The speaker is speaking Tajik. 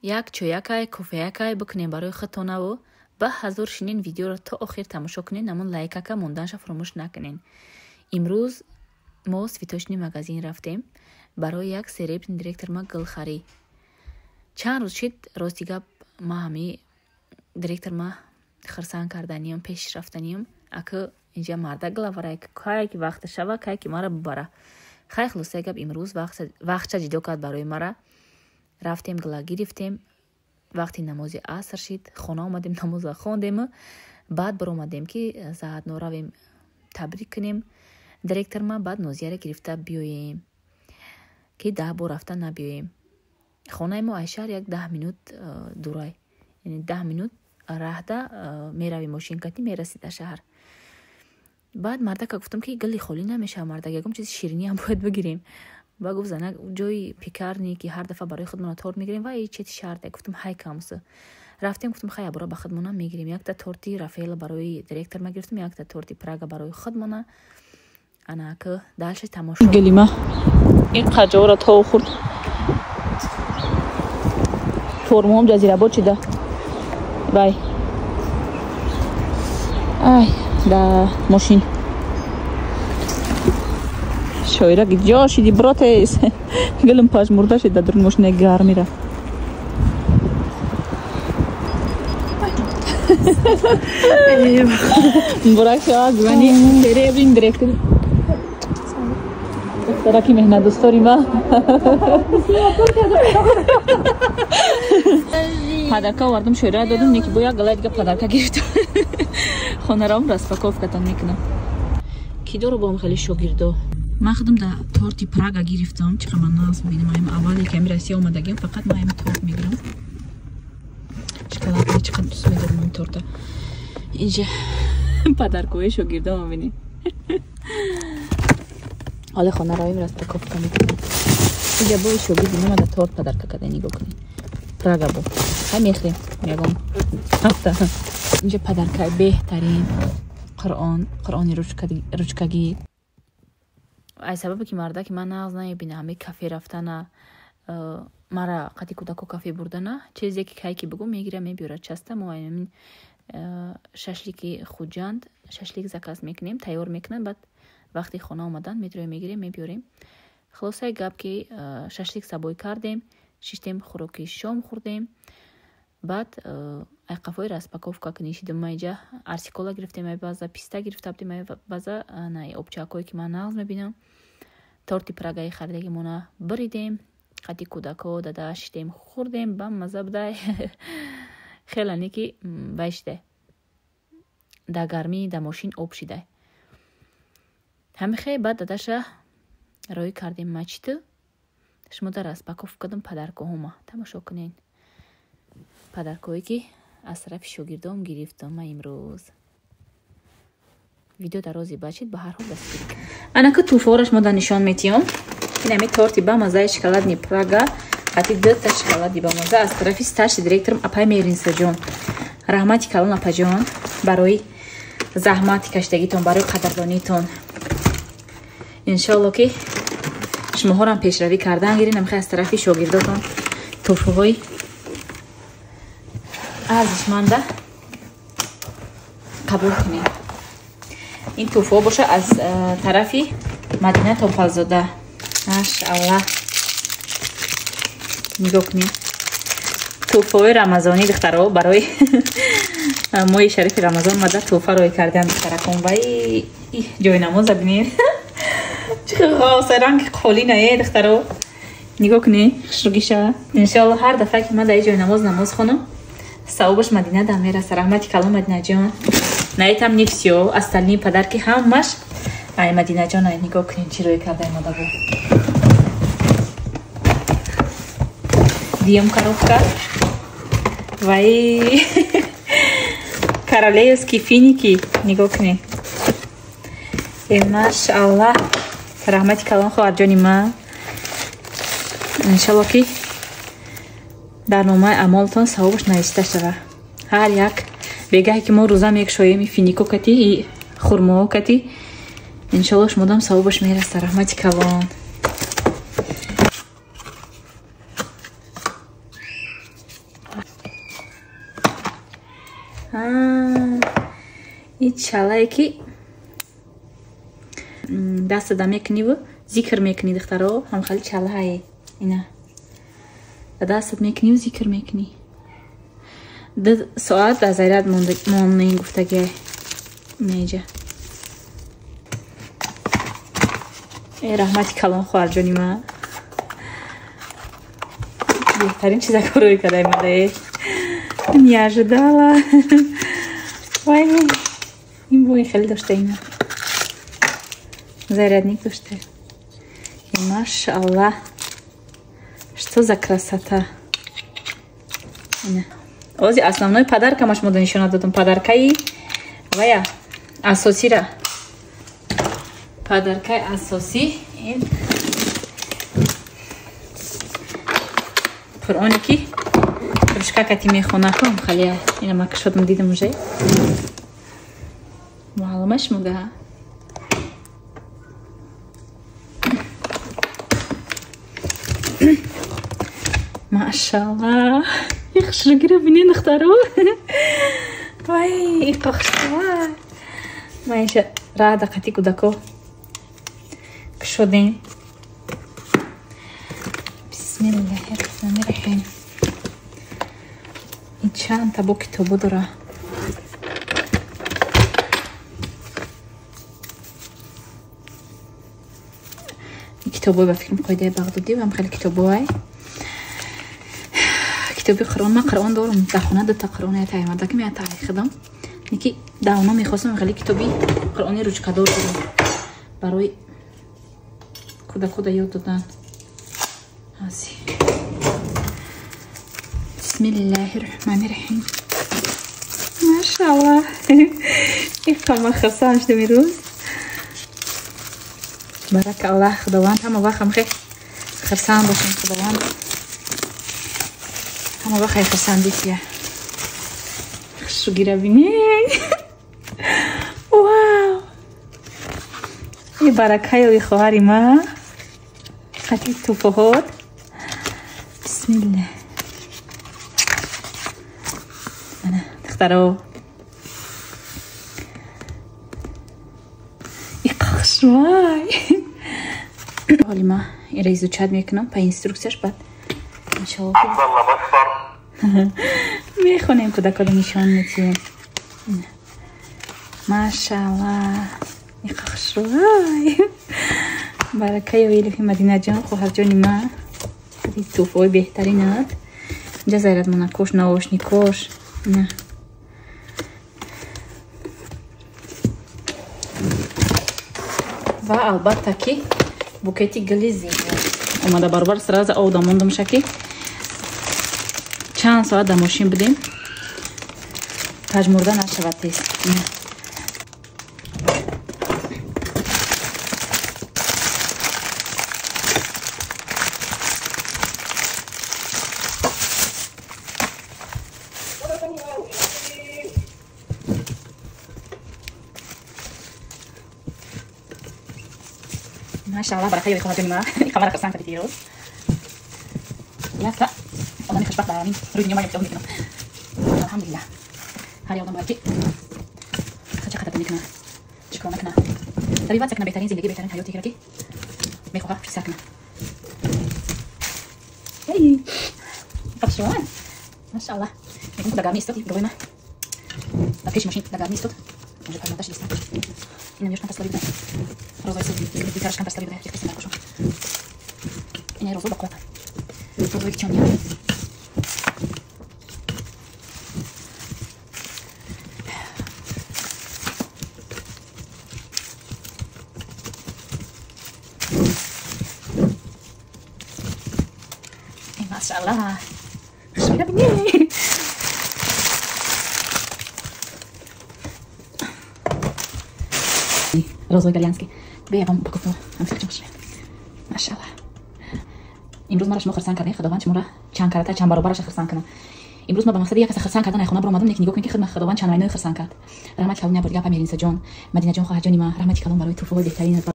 Як чоякай, кофеякай бикунем барои худтонаву ба ҳазур шинин, видеоро то охир тамошо кунед, намун лайкака монданша фаромӯш накунед. Имрӯз мо цветочный магазин рафтем барои як серебряный директор ма гулхарӣ. Чанд рӯз шид, рости гап, ма ҳами директор ма хирсан карданиям, пеш рафтаниям. Ака инҷа марда главарай, кай ки вақта шава, кай ки мара бубара. Хай, хулосаи гап, имрӯз вақтша ҷидо кард барои мара. Рафтем, гула гирифтем. Вақти намози аср шид, хона омадем, намоза хондем, баъд баромадем, ки заодно равем, табрик кунем директор ма, баъд Нозияра гирифта биёем, ки 10 бор рафта набиёем. Хонаи мо аз шаҳр як 10 минут дурай, яъне 10 минут раҳда мерави, мошинкати мераси дар шаҳр. Баъд мардака гуфтам, ки гули холӣ намешава, мардак, ягон чизи шириниам бояд бигирем. Ба гуфт: «Занак, ҷои пекарни, ки ҳар дафъа барои худмона торт мегирем, ва чети шаҳрда». Гуфтам: «Ҳай, камса». Рафтем, гуфтам: «Хай, абора ба худмона мегирем». Якта торти Рафаэла барои директор ма гирифтам, якта торти Прага барои худмона. Анака дальше тамошо. Гелима ин қаҷора то хурд формуҳом ҷазирабод шида. Вай, ай, да мошин шоира ҷо шиди, бротес, гилм пажмурда шида дар мошинаи гармира. Муборак шавад, гувани серебряный директор, духтараки меҳнатдӯстори ма. Подарка овардам, шоира додам, неки бо як галай дига подарка гирифтам. Хонарам распаковкатон мекунам. Ки дору бом хеле шогирдо. Ман худам да торти Прага гирифтам. Чӣ ман нағз мебинам. Ам аввале ки ами Россия омадагиам, фақат ман ами торт мегирам. Шоколадни чӣ қадр дӯст медорам ин торта. Инҷа подаркои шогирдо мебинед. Ҳоле хона равем, распаковка мекунем. Инҷа бои шогирди ман торт подарка карда, нигоҳ кунед. Прага бо. Ҳай, мехӯрем ягон ҳафта. Инҷа подаркаи беҳтарин Қуръон, Қуръони ручкагӣ. Ай сабабе ки мардаки ман нағз намебина ҳами кафе рафтана, мара қати кӯдако кафе бурдана, чизе ки кай ки бигӯ, мегира, мебиёрад. Часто мо ҳамин шашлики Хуҷанд, шашлик заказ мекунем, тайёр мекунанд, баъд вақти хона омадан метроем, мегирем, мебиёрем. Хулосаи гап, ки шашлик сабой кардем, шиштем, хӯроки шом хӯрдем. Баъд ай қафои распаковка кунишидим. Ма инҷа арсикола гирифтем, ай база писта гирифта будем, ай база на обчакҳое, ки ман нағз мебинам. Торти Прагаи харидагимона биридем, қати кӯдако дада шиштем, хӯрдем, ба маза будай хелане, ки вай шидай, да гармӣ да мошин об шидай. Ҳамихе баъд дадаша роӣ кардем мачиту. Шумо да распаковка кардам подаркоҳома, тамошо кунед, подаркое ки аз тарафи шогирдом гирифтам ма имрӯз. Видео дарози бачид, ба ҳар ҳол дастгирӣ кунед. Анака туҳфаҳоро шумо да нишон метиҳам. Ин ҳами торти бамазаи шоколадни Прага қати дута шоколади бамаза аз тарафи старший директорам апай Меринсаҷон. Раҳмати калон, апаҷон, барои заҳмати кашидагитон, барои қадрдонитон. Иншоалло, ки шумоҳорам пешравӣ кардан гирин. Амхе аз тарафи шогирдотон туҳфаҳои арзишманда қабул кунем. Ин туҳфаҳо боша аз тарафи Мадина Топалзода. Машааллах, нигоҳ кунед, туҳфаҳои рамазонӣ. Духтаро, барои моҳи шарифи Рамазон мада туҳфа рӯй кардам. Духтаракон, вай, ҷои намоза бинед, чӣ ғоса ранги қолина е. Духтаро, нигоҳ кунед, хушругиша. Иншоалло, ҳар дафъа ки ман дар ҷои намоз намоз хонам, савобаш Мадина дам мераса. Раҳмати калон, Мадинаҷон. На этом не всё, остальные подарки ҳамаш ай Мадинаҷон. Ай, нигоҳ кунед, чӣ рӯй карда омада бу. Диюм коробка, вай, королевские финики, нигоҳ кунед. Э, машааллах, раҳмати калон, хоҳарҷони ман. Иншалло, ки дар номаи амолтон савобаш нависта шава. Ҳар як бегаҳе ки мо рӯза мекушоем, финико кати, хурмоҳо кати, иншалло, шумодам савобаш мераса. Раҳмати калон. И чалае ки дастада мекуниву зикр мекунӣ, духтаро, ҳамхали чалае. Ина дастат мекуниву зикр мекунӣ. 2 соат дар заряд мондаин гуфтагиай. Инеҷа. Э, раҳмати калон, хоҳарҷони ман. Беҳтарин чиза корой кардай мадае. Не ожидала. Вай, ин бӯи хеле дошта ина. Зарядник дошта. Машааллах. Что за красота. Ина. Ози основной подарка ма шумо нишона додам. Подаркаи вая асосира. Подаркаи асосӣ ин Қуръоне ки ручка кати мехона ком халия. Ина ма кушодам дидам уже. Маълума шумо да. Машаллах. Хушругиро бинед, духтаро. Вай, иқа хушрӯ. Ма инша рада қати кӯдако кушодем. Бисмиллаҳи раҳмони раҳим. Ин чанд та бо китобо дора. Ин китобҳои ба фикрам қоидаи Бағдодӣ ва хеле китобҳоай. Китоби Қуръон, ман Қуръон дорам дар хона, дута Қуръон я таямада ки мея таърихидам. Ники давно мехостам хеле китоби Қуръони ручкадор дорам барои кӯдакода ёд додан. Ази. Бисмиллаҳи раҳмони раҳим. Машааллах. Иқама хурсанд шудам имрӯз. Барака Аллах, Худованд ҳама вақт ҳам хел хурсанд бошем, Худованд ҳама вақт хел хурсандӣ тия. Хушругира бинед. Вау! И баракаи хоҳари ма. Қати туфоҳот. Бисмилла. Ана, духтаро. Иқа хушрӯай. Ҳоли ма инро изучать мекунам по инструкцияш, баъд иншоаллоҳ мехонем, кӯдакоро нишон медиҳем. Машааллах, иқа хушрӯай. Баракаи оилаи Мадинаҷон, хоҳарҷони ма. Туҳфаҳои беҳтаринат. Инҷа зарядмонакош, наушникош. На. Ва албатта ки букети гули зебо омада баробар. Сразу овда мондам шаки. Чанд соат дар мошин будем. Пажмурда нашавад тез. Машааллах, баракаи хоҳарҷони ма. Иқамара хурсанд кардед имрӯз. Якта одами хушбахт дар ин рӯи дунё ман ёфта мекунам. Алҳамдулиллаҳ. Ҳар як одам бояд ки хача қадрдонӣ кунад, шукрона кунад, добиваться кунад беҳтарин зиндагӣ, беҳтарин ҳаёте ки мехоҳад пешсар кунад. Эй, хушрӯан. Машааллах. Мегӯям ку дар гармӣ истод, говои ма. Дар пеши мошин дар гармӣ истод. Уже пажмурда шидиста. Инам ёш камтар слабӣ буда. Розои суд, дикараш камтар слабӣ буда. Рехтиста дар кошон. Ина розо ба қувват. Розои кичон я. Машааллах. Хушрӯя бинед. Розовый итальянский. Бе ягон упаковка. Машааллах. Имрӯз маро шумо хурсанд кардед, Худованд шуморо чанд карата, чанд баробараш хурсанд кунад. Имрӯз ма ба мақсади як каса хурсанд кардан ай хона баромадам, лекин нигоҳ кунед ки худма Худованд чанд вайнои хурсанд кард. Раҳмати калон, як бор дигар апа Меҳринисоҷон, Мадинаҷон, хоҳарҷони ма, раҳмати калон барои туҳфаҳои беҳтарин.